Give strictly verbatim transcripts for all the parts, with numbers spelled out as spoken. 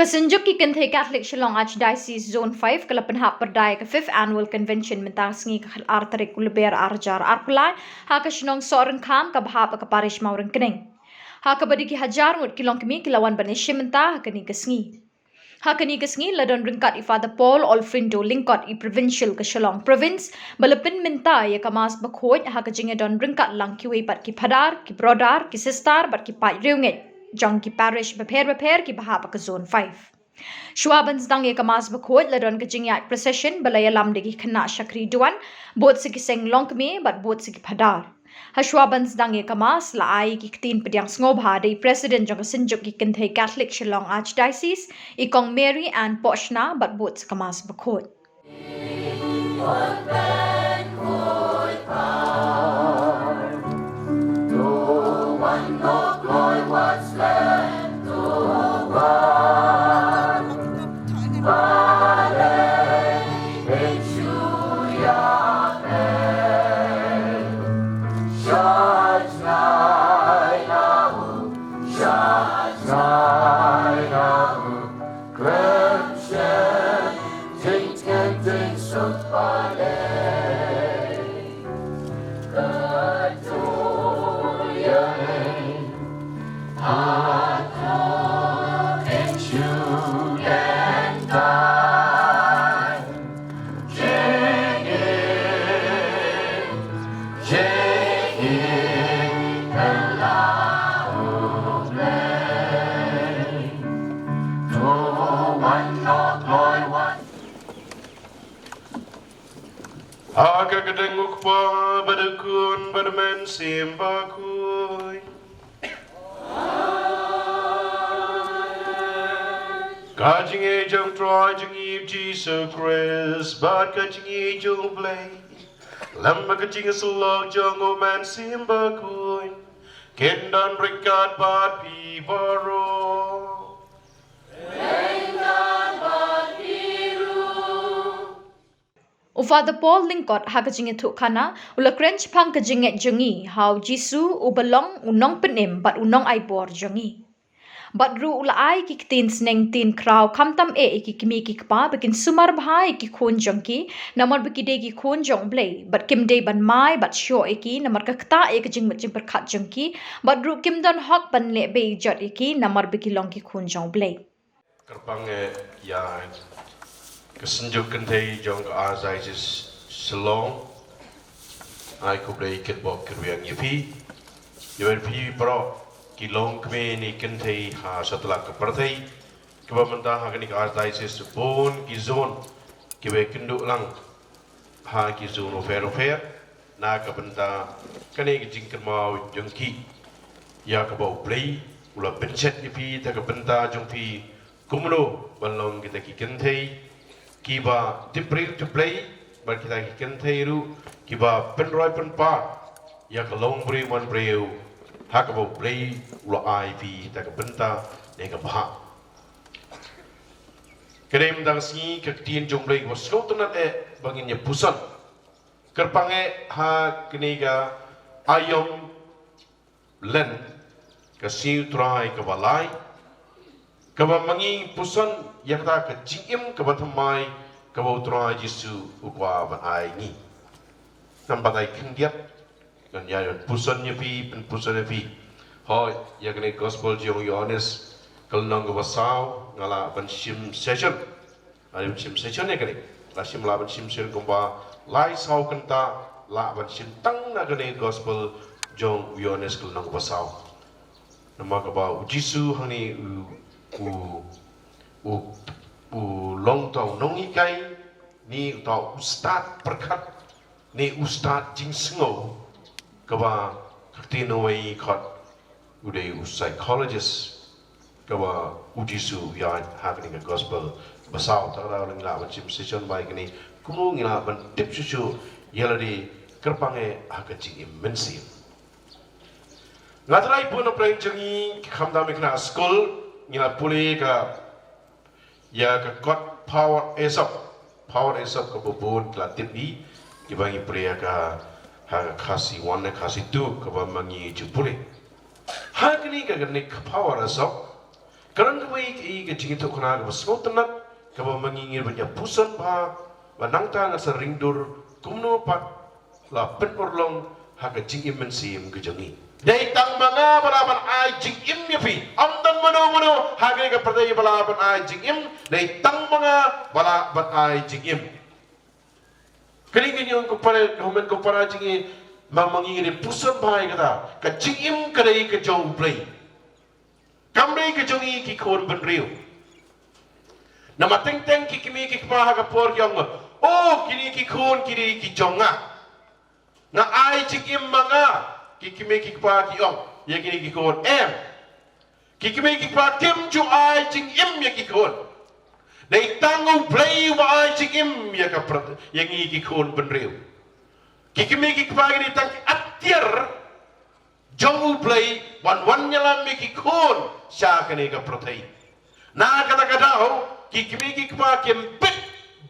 Ka Synjuk ki Kynthei Catholic Shillong Archdiocese Zone five ka la pynhap pyrda ïa ka fifth Annual Convention mynta ka sngi ka khatar tarik u Lber ar hajar arphew lai ha ka shnong Sohryngkham kaba hap ha ka Parish Mawryngkneng. Ha kaba dei ki hajar ngut ki longkmie ki la wan ban ïashim bynta ha kane ka sngi. Ha kane ka sngi la don ryngkat i Father Paul Olfrindo Lyngkot, i Provincial ka Shillong Province, ba la pynmynta ïa ka Mass Bakhuid ha ka jingïadon ryngkat lang kiwei pat ki Phadar, ki Brodar, ki Sister bad ki paid riewngeit jong ki Parish bapher bapher kiba hap ha ka Zone five. Shuwa ban sdang ïa ka Mass Bakhuid la don ka jingïaid procession ba la ïalam da ki khynnah shakri duwan, bud sa ki seng longkmie bad bud sa ki Phadar. Hashwa ban sdang ïa ka Mass la ai ki ktien pdiang sngewbha da i President jong ka Synjuk ki Kynthei Catholic Shillong Archdiocese, i Kong Mary Ann Pohshna, bad bud sa ka Mass Bakhuid. Ha ka kyrteng u Kpa bad u Khun bad u Mynsiem Bakhuid. Ka jingïeit jong u Trai jong ngi Jisu Khrist bad ka jingïeit jong u Blei lem bad ka jingïasyllok jong u Mynsiem Bakhuid kin don ryngkat bad phi baroh. U Father Paul Lyngkot ha ka jingïathuhkhana u la kren shaphang ka jingngeit jong ngi ha u Jisu uba long u nongpynim bad u nongaibor jong ngi. Bad ruh u la ai ki ktien sneng ktien khraw khamtam eh ïa ki kmie ki kpa ba kin sumar bha ïa ki khun jong ki, namar ba ki dei ki khun jong u Blei, bad kim dei ban mai bad shoh ïa ki namar ka ktah ïa ka jingmut jingpyrkhat jong ki, bad ruh kim don hok ban leh bei jot ïa ki namar ba ki long ki khun jong u Blei. Kyrpang eh ïa ka Synjuk Kynthei jong ka Archdiocese Shillong. Ai khublei kitbok kitrwiang ïa phi. Ïa phi baroh ki longkmie ne kynthei ha satlak ka pyrthei, kiba mynta ha kane ka Archdiocese bun ki zone kiba kynduh lang ha ki zone bapher bapher na ka bynta kane ka jingkynmaw jong ki, ïa kaba u Blei u la pynshet ïa phi da ka bynta jong phi kumno ban long kita ki kynthei kiba dei briew to Blei, bad kita ki kynthei ruh kiba pynroi pynpar ïa ka longbriew manbriew ha kaba u Blei u la ai phi da ka bynta ne ka bha. Kane mynta ka sngi ka ktien jong u Blei kaba sngewtynnat eh ba ngin ïa puson. Kyrpang eh ha kane ka aïom Lent, ka sngi u Trai kaba lai, kaba ma ngi puson ïa kata ka jingim kaba thymmai kaba u Trai Jisu u kwah ban ai ngi. Namar batai khyndiat ngan ïa ïoh puson ïa phi, pynpuson ïa phi. Hooid, ïa kane gospel jong u Ïohannes ka lynnong kaba saw nga lah ban shim session. Nga lah ban shim session ïa kane. Lah shim, lah ban shim session kumba lai saw kynta, lah ban shim tang na kane gospel jong u Ïohannes ka lynnong kaba saw. Namar kaba u Jisu hangne u, u, u, u long uta u nonghikai, ne uta u stad pyrkhat, ne u stad jingsngew, kaba ka ktien uwei khot u dei u psychologist, kaba u Jisu u ïaid ha kane ka gospel ba saw. Te lada ngi lah ban shim session ba ïa kane, kumno ngi lah ban tip shuh shuh ïa lade, kyrpang eh ha ka jingim mynsiem. Nga trai bun na pyrshah jong ngi, khamtam ïa kane ka skul, ngi la pule ka, ïa ka kot Power Aesop. Power Aesop kaba bun ki la tip hi, kiba ngi pule ïa ka ha ka Khasi one ne Khasi two, kaba ma ngi ju pule. Ha kane ka, kane ka Power Aesop, Ka don kawei ka jingïathuhkhana kaba sngewtynnat kaba ma ngi ngin ban ïa puson bha, ba nangta ngan sa ring dur kumno pat la pynurlong ha ka jingim mynsiem ka jong ngi. Dei tang ma nga ba lah ban ai jingim ïa phi. Ym don mano mano ha kane ka pyrthei ba lah ban ai jingim. Dei tang ma nga ba lah ban ai jingim. Kane ka jingim ka para, ka hynmen ka para jingim, ma ma ngi ngin puson bha ïa kata. Ka jingim ka dei ka jong U Blei. Kam dei ka jong ngi ki khun bynriew. Namar teng teng ki kmie ki kpa ha ka por ki ong, "Oh, kine ki khun ki dei ki jong nga. Nga ai jingim ma nga." Ki kmie ki kpa ki ong ïa kine ki khun, em. Ki kmie ki kpa kim ju ai jingim ïa ki khun. Dei tang U Blei uba ai jingim ïa ka pyrthei, ïa ngi ki khun bynriew. Ki kmie ki kpa ki dei tang ki atiar jong U Blei ban wan ïalam ïa ki khun sha kane ka pyrthei. Na kata ka daw, ki kmie ki kpa kim bit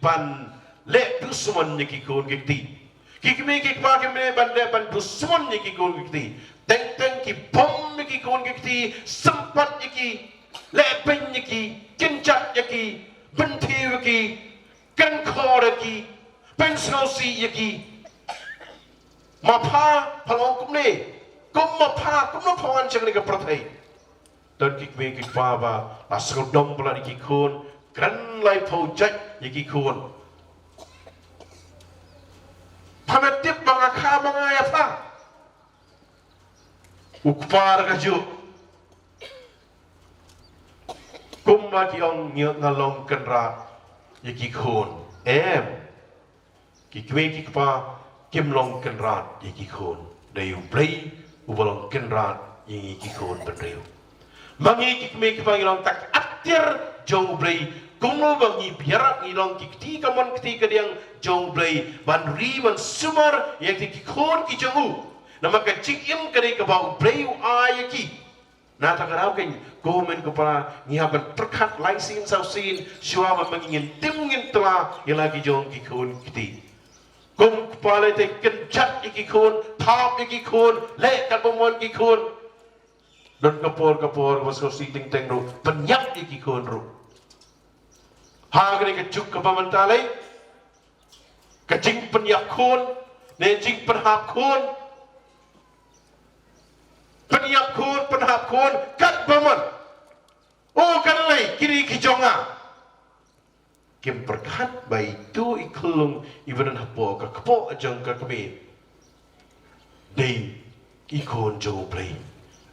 ban leh dusmon ïa ki khun ki kti. Ki kmie ki kpa kim bit ban leh ban dusmon ïa ki khun ki kti. Teng teng ki bom ïa ki khun ki kti, sympat ïa ki, leh pyn ïa ki, kynjat ïa ki, bynthiew ïa ki, kynkhor ïa ki, pynsngewsih ïa ki. Ma pha pha long kumne, kum ma pha, kumno pha wan sha kane ka pyrthei. Don ki kmie ki kpa ba la sngewdom palat ïa ki khun, kren laiphew jait ïa ki khun. Pha me tip ba nga kha ma nga ïa pha. U kpa ruh kajuh. Kumba ki ong, ngi, nga long kynrad ïa ki khun. Em. Ki kmie ki kpa kim long kynrad ïa ki khun. Dei U Blei uba long kynrad ïa ngi ki khun bynriew. Ma ngi ki kmie ki kpa ngi long tang ki atiar jong U Blei. Kumno ba ngi biang, ngi long ki kti kamon kti kadiang jong U Blei, ban ri ban sumar ïa ki khun ki jong u. Namar ka jingim ka dei kaba U Blei u ai ïa ki. Na kata ka daw kein, ko hynmen ko para, ngi hap ban pyrkhat lai sien saw sien shuwa ban ma ngi ngin tim ngin tla ïa la ki jong ki khun ki kti. Kum kpa lei te kynjat ïa ki khun, thap ïa ki khun, leh katba mon ki khun. Don ka por ka por ba sngewsih teng teng ruh pynïap ïa ki khun ruh. Ha kane ka juk kaba mynta lei, ka jingpynïap khun ne jingpynhap khun. Pynïap khun, pynhap khun katba mon. O, kane lei, kine ki jong nga. Kim pyrkhat ba itu i khyllung iba don hapoh ka kpoh jong ka kmie dei i khun jong U Blei,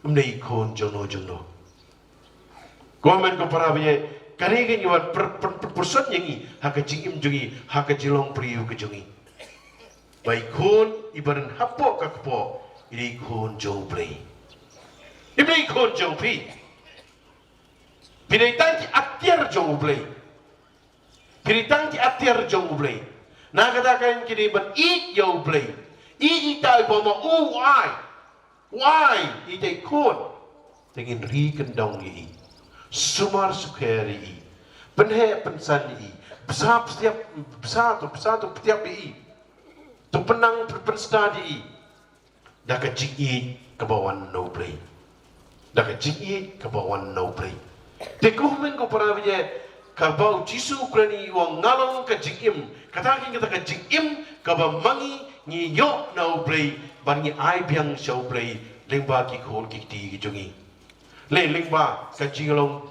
ym dei i khun jongno jongno. Ko hynmen ko para, ba ïa kane ka ngi wan pur-, pur-, pur-, pyrshang ïa ngi ha ka jingim jong ngi, ha ka jinglong briew ka jong ngi. Ba i khun iba don hapoh ka kpoh i dei i khun jong U Blei. Ym dei i khun jong phi. Phi dei tang ki atiar jong U Blei. Phi dei tang ki atiar jong U Blei. Na kata ka daw ki dei ban ïeit ïa U Blei. Ïeit ïa uta uba ma u u ai. U ai ïa i khun. Te ngin ri kyndong ïa i. Sumar sukher ïa i. Pynheh pynsan ïa i. Bsa pyntiap, bsa to, bsa to pyntiap ïa i. To pynnang pyn-, pynstad ïa i. Da ka jingïeit kaba wan na U Blei. Da ka jingïeit kaba wan na U Blei. Te ko hynmen ko para, ba ïa kaba U Jisu u kren ïa u ong nga long ka jingim. Kata ka, kata ka jingim kaba ma ngi ngi ïoh na U Blei, ba ngi ai biang sha U Blei lyngba ki khun ki kti ki jong ngi. Lei lyngba ka jinglong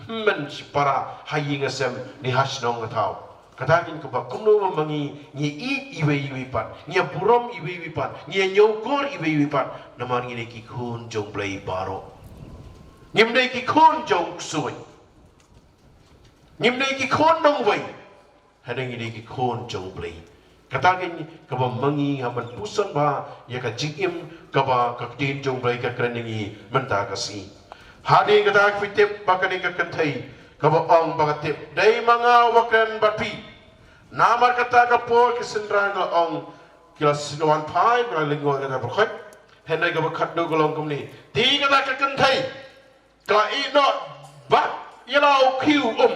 hynmen shipara ha ïing ha sem ne ha shnong ha thaw. Kata ka dei kaba kumno ba ma ngi ngi ïeit iwei iwei pat, ngi ïa burom iwei iwei pat, ngi ïa ñiewkor iwei iwei pat. Namar ngi dei ki khun jong U Blei baroh. Ngim dei ki khun jong u ksuid. Ngim dei ki khun nongwei. Hynrei ngi dei ki khun jong U Blei. Kata ka dei kaba ma ngi hap ban puson bha ïa ka jingim kaba ka ktien jong U Blei ka kren ïa ngi mynta ka sngi. Hadien kata phi tip ba kane ka kynthei kaba ong ba ka tip, dei ma nga uba kren bad phi. Namar kata ka por ki synran ki la ong, ki la sngewthuh phai, ki la lyngngoh ïa kata ka por. Hynrei kaba khatduh ka long kumne. Te kata ka kynthei ka la ïeh noh bad ïa la u khiew um,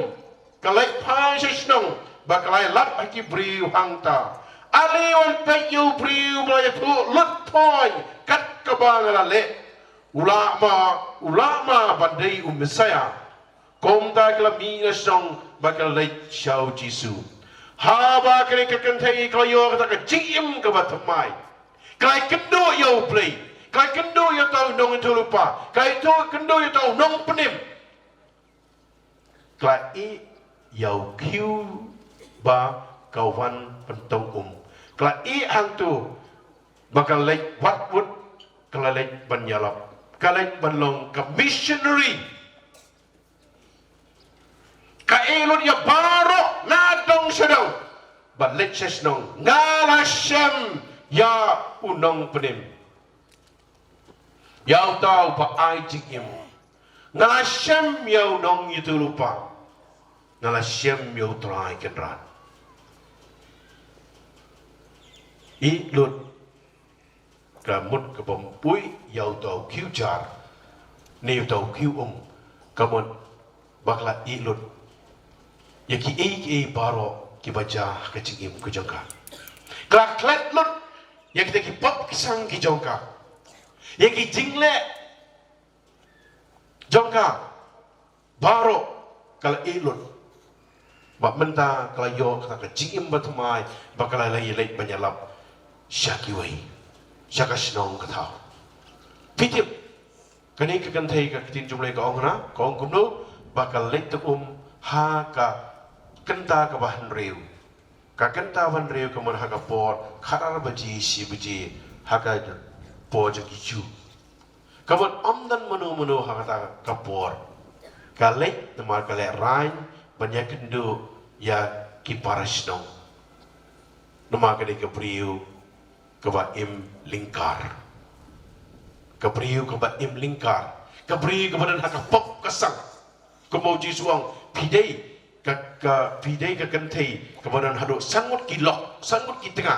ka leit phai sha shnong bad ka la ïalap ha ki briew hangta. Ale wan peit ïa u briew ba la ïathuh lut thoi kat kaba nga la leh. U lah ma, u lah ma ban dei u Messaïah. Kumta ka la mih na shnong bad ka la leit sha u Jisu. Haba kane ka kynthei ka la ïoh kata ka jingim kaba thymmai. Ka la ïakynduh ïa U Blei. Ka la ïakynduh ïa uta u nongïathuhlypa. Ka la ïakynduh ïa uta u nongpynim. Ka la ïeh ïa u khiew ba ka wan pyntong um. Ka la ïeh hangto ba ka la leit wad wut, ka la leit ban ïalap. Ka la leit ban long ka missionary. Ka ïeh lut ïa baroh na dong sha dong. Bad leit sha shnong, nga la shem ïa u nongpynim. Ïa uta uba ai jingim. Nga la shem ïa u nongïathuhlypa. Nga la shem ïa U Trai Kynrad. Ïeh lut. Ka mut kaba ym poi ïa uta u khiew jar ne uta u khiew um. Ka mut ba ka la ïeh lut ïa kiei kiei baroh kiba jia ha ka jingim ka jong ka. Ka la klet lut ïa kita ki pop ki sang ki jong ka, ïa ki jingleh jong ka. Baroh ka la ïeh lut. Bad mynta ka la ïoh kata ka jingim ba thymmai, ba ka la leit ban ïalap sha kiwei, sha ka shnong ka thaw. Phi tip, kane ka kynthei ka ktien jong U Blei ka ong hana, ka ong kumno, ba ka leit tyngum ha ka kynta kaba hynriew. Ka kynta ba hynriew ka mut ha ka por khatar baje shi baje ha ka por jong ki Jiw. Ka mut ym don mano mano ha kata ka por. Ka leit namar ka lehraiñ ban ïakynduh ïa ki para shnong. Namar ka dei ka briew kaba im lyngkar. Ka briew kaba im lyngkar. Ka briew kaba don ha ka pop ka sang. Kumba U Jisu u ong, phi dei ka, ka, phi dei ka kynthei kaba don haduh san ngut ki lok, san ngut ki tnga.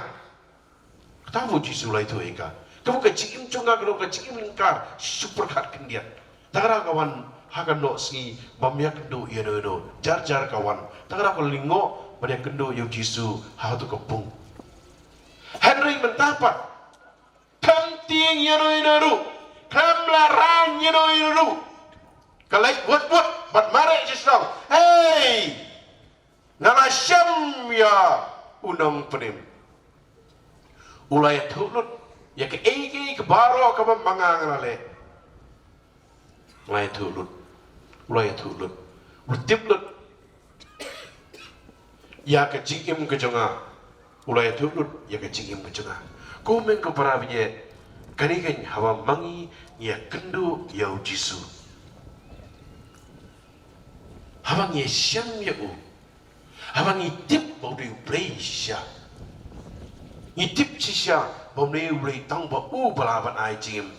Kata ba U Jisu u la ïathuh ïa ka. Kaba ka jingim jong ka ka long ka jingim lyngkar, shu pyrkhat khyndiat. Tang kata ka wan ha ka nohsngi bym ïakynduh ïa uno uno, jar jar ka wan. Tang kata ka lyngngoh ban ïakynduh ïa U Jisu ha kato ka pung. Hynrei mynta pat, khlem tieng ïa uno uno ruh, khlem lehraiñ ïa uno uno ruh, ka leit wut wut bad mareh sha shnong. Hei! Nga la shem ïa u nongpynim. U la ïathuh lut ïa kaei kaei baroh kaba ma nga nga la leh. U la ïathuh lut. U la ïathuh lut. U tip lut ïa ka jingim ka jong nga. U la ïathuh lut ïa ka jingim ka jong nga. Ko hynmen ko para bangeit, kane keiñ haba ma ngi ngi ïakynduh ïa U Jisu, haba ngi shem ïa u, haba ngi tip ba u dei U Blei shisha, ngi tip shisha ba um dei U Blei tang ba u ba lah ban ai jingim.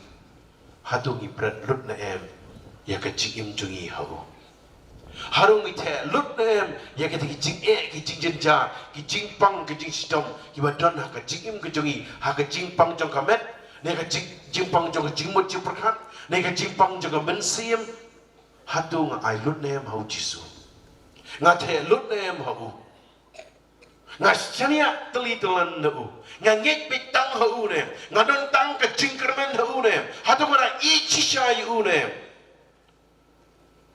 Hato ngi bret lut ne em ïa ka jingim jong ngi ha u? Hato ngi theh lut ne em ïa kita ki jingeh, ki jingjynjar, ki jingpang, ki jingshitom kiba don ha ka jingim ka jong ngi, ha ka jingpang jong ka met, ne ka jing, jingpang jong ka jingmut jingpyrkhat, ne ka jingpang jong ka mynsiem? Hato nga ai lut ne em ha U Jisu? Nga theh lut ne em ha u? Nga shaniah tylli tyllan na u? Nga ngeit beit tang ha u ne em? Nga don tang ka jingkyrmen ha u ne em? Hato nga da ïeit shisha ïa u ne em?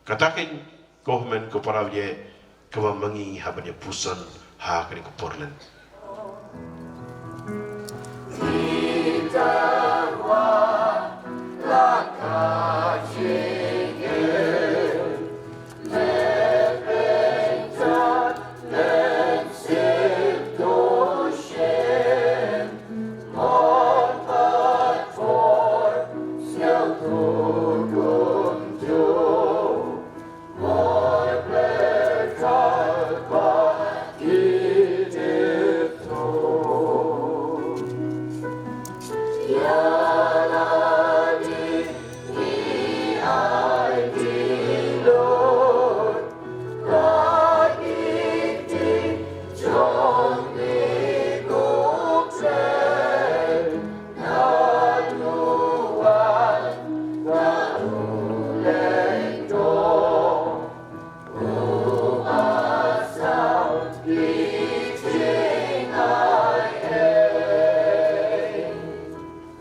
Kata keiñ, ko hynmen ko para bangeit, kaba ma ngi hap ban ïa puson ha kane ka por lynti.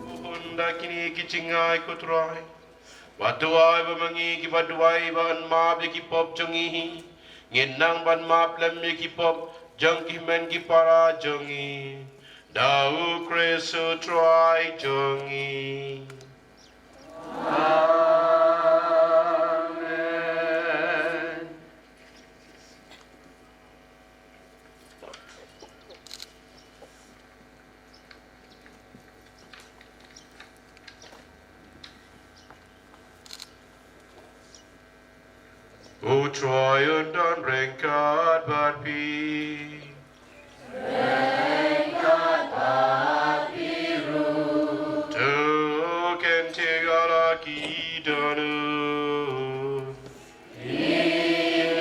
Hun da kine ki jingai, ko Trai, bad Duwai ba ma ngi kiba duwai ba yn map ïa ki pop jong ngi hi, ngin nang ban map lem ïa ki pop jong ki hynmen ki para jong ngi. Da U Khrist U Trai jong ngi. Amen. U Trai un don ryngkat bad phi. Ryngkat bad phi ruh. To kyntiew ïa la ki dohnud. Ngi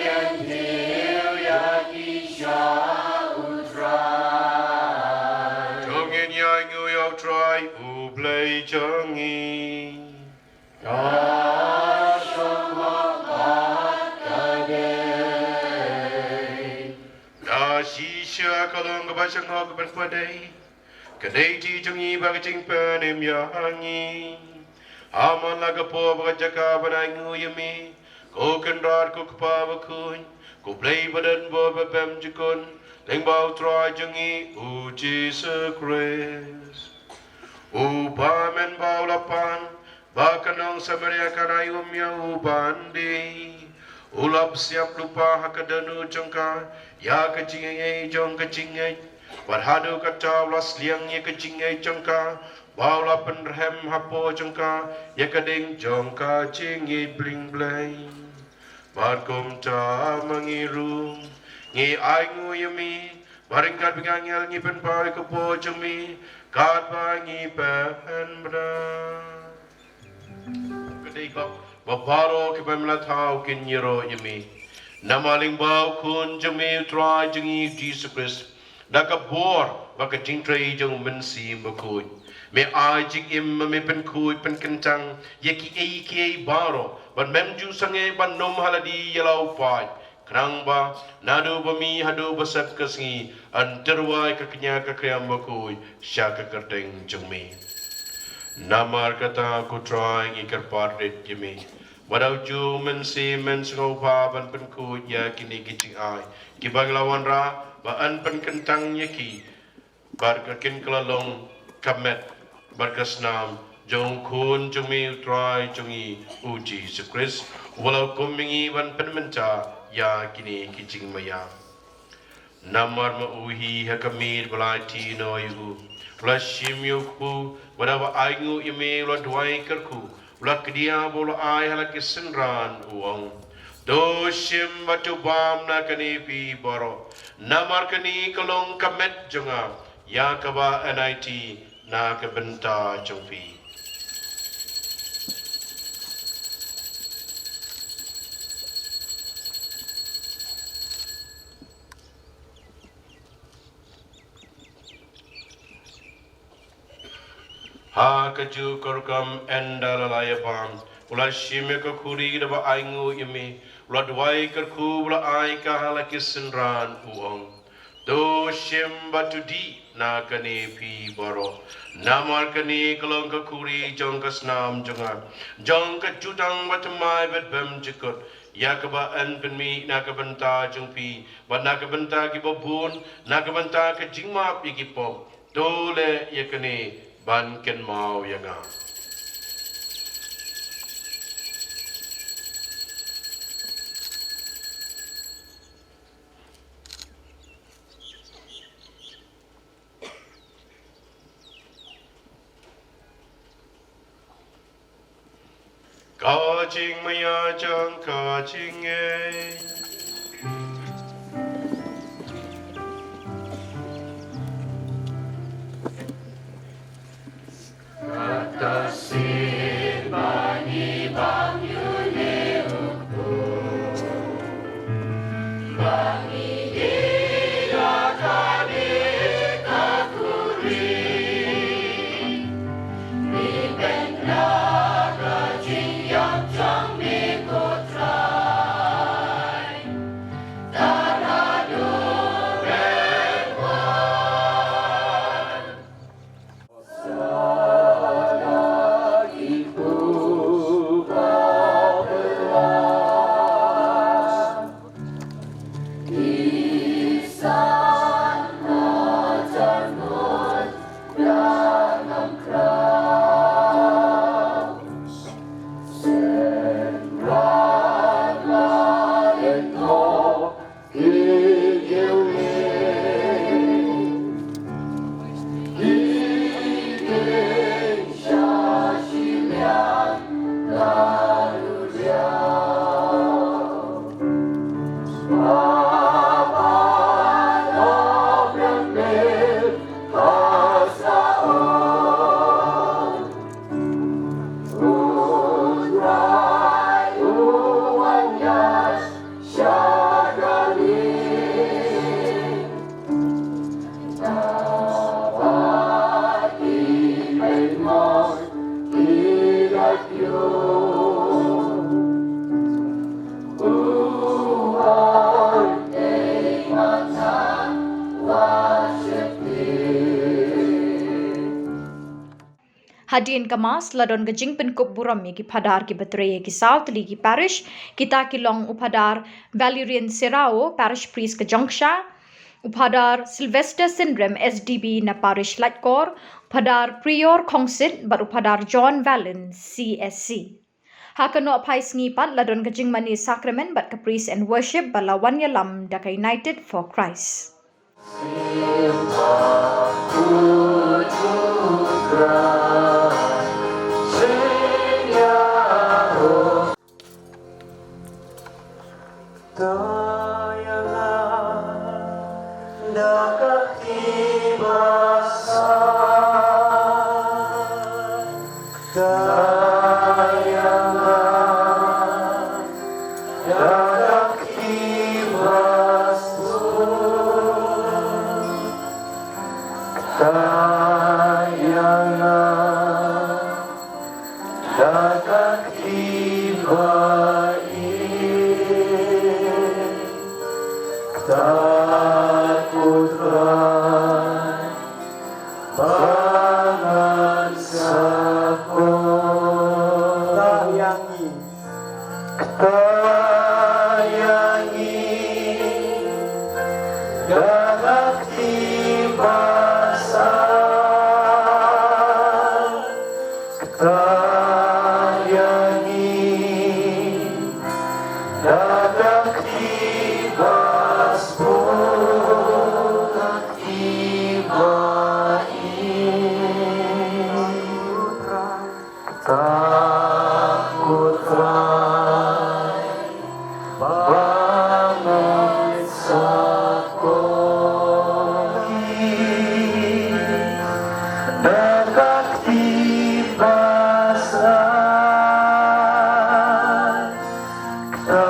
kyntiew ïa ki sha U Trai. To ngin ïainguh ïa U Trai U Blei jong ngi. Ka shong hok bad ka dei. Da shisha ka long kaba shong hok bad kaba dei. Ka dei kti jong ngi bad ka jingpynim ïa ngi. Ha man la ka por bad ka jaka ban ainguh ïa me, ko Kynrad, ko Kpa bakhuid, ko Blei badonbor ba bymjukut, lyngba U Trai jong ngi U Jisu Khrist. U ba men ba u la pan, ba ka nong Samaria ka la ïoh ïa u ban die. U la psiap lypa ha ka dohnud jong ka ïa ka jingaiei jong ka jingngeit, bad haduh katta u la sliang ïa ka jingngeit jong ka, ba u la pynrhem hapoh jong ka ïa ka ding jong ka jingïeit bling Blei. Bad kumta ma ngi ruh ngi ainguh ïa me, bad ryngkat bad ki angel ngi pynpaw ïa ka buh jong me katba ngi pynbna. Ka dei ba, ba baroh kiba me la thaw kin ïaroh ïa me. Namar lyngba U Khun jong me U Trai jong ngi U Jisu Khrist, da ka bor bad ka jingtrei jong U Mynsiem Bakhuid, me ai jingim, me pynkhuid pynkyntang ïa kiei kiei baroh, bad mem ju sangeh ban ym ha lade ïa la u paid. Khnang ba naduh ba mih haduh ba sep ka sngi, yn tyrwa ïa ka kñia ka kriam bakhuid sha ka kyrteng jong me. Namar kata ko Trai, ngi kyrpad rit ïa me, ba da U Mynsiem men sngewbha ban pynkhuid ïa kine ki jingai kiba ngi la wanrah, ba yn pynkyntang ïa ki bad ka kin ka la long ka met bad ka snam jong U Khun jong me U Trai jong ngi U Jisu Khrist, uba la hukum ïa ngi ban pynmynta ïa kine ki jingmaïa. Namar ma u hi ha ka miet ba la aiti noh ïa u, u la shim ïa u kpu, bad haba ainguh ïa me u la duwai kyrkhu, u la kdiah bad u la ai ha la ki synran, u ong: To shim bad to bam na kane phi baroh, namar kane ka long ka met jong nga, ïa kaba yn aiti na ka bynta jong phi. Ha kajuh ka rukom, ynda la la ïa bam, u la shim ïa ka khuri, da ba ainguh ïa me, u la duwai kyrkhu, u la ai ka ha la ki synran, u ong: To shim bad to dih na kane phi baroh, namar kane ka long ka khuri jong ka snam jong nga, jong ka jutang bathymmai bad bymjukut, ïa kaba yn pynmih na ka bynta jong phi bad na ka bynta kiba bun, na ka bynta ka jingmap ïa ki pop. To leh ïa kane ban kynmaw ïa nga. Ka jingmaïa jong ka jingngeit. Kata sien ba ngi bam ïa une u kpu, ba ngi dih ïa kane ka khuri, ngi beh na ka jingïap jong me ko Trai, tad haduh phin wan. Sa la ki kpu ba Hadien ka Mass la don ka jingpynkup burom ïa ki phadar kiba trei ha ki saw tylli ki parish, kita ki long u Phadar Valerian Serrao, Parish Priest ka Jongksha, u Phadar Sylvester Synrem, S D B na Parish Laitkor, u Phadar Prior Khongsit bad u Phadar John Valen, C S C. Ha ka Nohphai Sngi pat la don ka jingmane sakramen bad ka Praise and Worship ba la wan ïalam da ka United for Christ. Kta ïa ngi. Kta ïa ngi da ka kti ba sah. Kta ïa ngi da ka kti ba sbun, ka kti ba ïeit. Kta ko Trai ba ngan sa kti da ka kti ba sah. Kta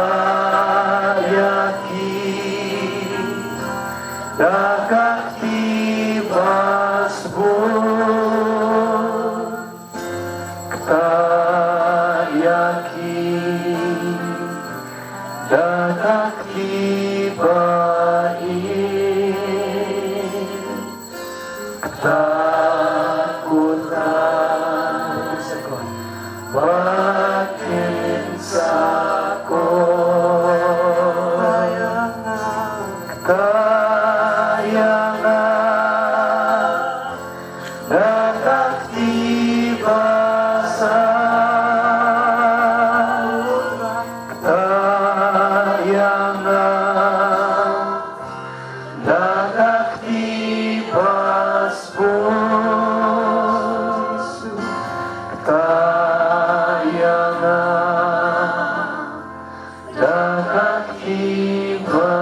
ïa ki da ka kti ba sbun. Kta ïa ki da ka kti ba ïeit. Kta ko Trai ba kin sa kti. Kta ïa nga da ka kti ba sah. Kta ïa nga da ka kti ba sbun. Kta ïa nga da ka kti ba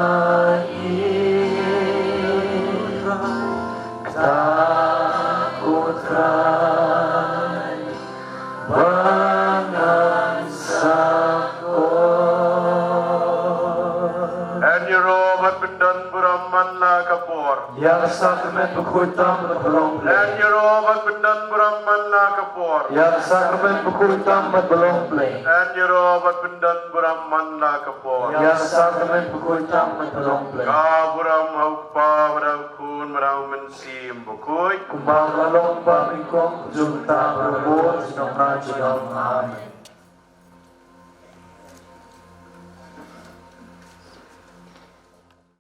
ïeit. Kta ko Trai ba ngan sa kti. Yn ïaroh bad pyndon burom man la ka por. Ïa ka sakramen bakhuid tam bad ba long Blei. Yn ïaroh bad pyndon burom man la ka por. Ïa ka sakramen bakhuid tam bad ba long Blei. Yn ïaroh bad pyndon burom man la ka por. Ïa ka sakramen bakhuid tam bad ba long Blei. Ka burom ha u Kpa bad ha u Khun bad ha u Mynsiem Bakhuid. Kumba la long, ba nyngkong, jong ka bynta barabor, junom la junom. Amen.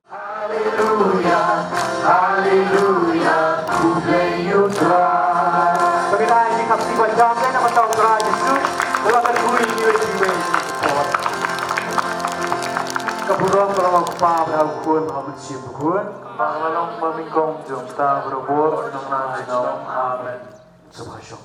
Haleluia, haleluia, U Blei u Trai. Ba ngi dei ki khap ki ba jam leh na ka bynta U Trai Jisu, ba la ka dei kiwei kiwei ki por. Ka burom ka long ha U Kpa, bad ha U Khun, bad ha U Mynsiem Bakhuid. Ba la long, ba nyngkong, jong ka bynta barabor, junom la junom. Amen. Sngewbha shong.